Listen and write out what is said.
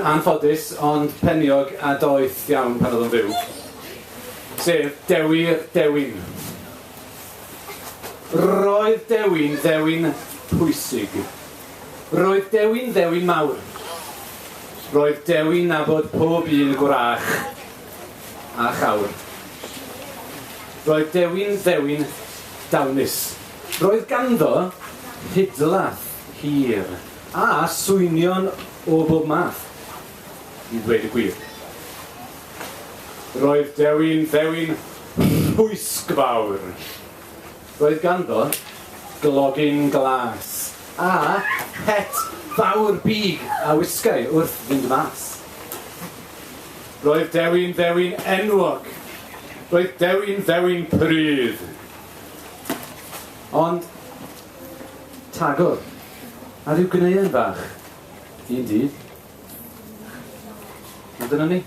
anffodus ond peniog a doeth iawn pan oedd o'n fyw. Sef Dewi'r Dewin. Roedd Dewi'n ddewin pwysig. Roedd Dewi'n ddewin mawr. Roedd Dewi'n nabod pob un gwrach a chawr. Roedd Dewi'n ddewin dawnus. Roedd ganddo hudlath hir a swynion o bob math, i ddweud y gwir. Roedd Dewi'n ddewin rhwysgfawr. Roedd ganddo glogyn glas a het fawr big a wisgai wrth fynd mas. Roedd Dewi'n ddewin enwog. Roedd Dewi'n ddewin prudd. Ond tagodd a rhyw gneuen fach un dydd. A dyna ni.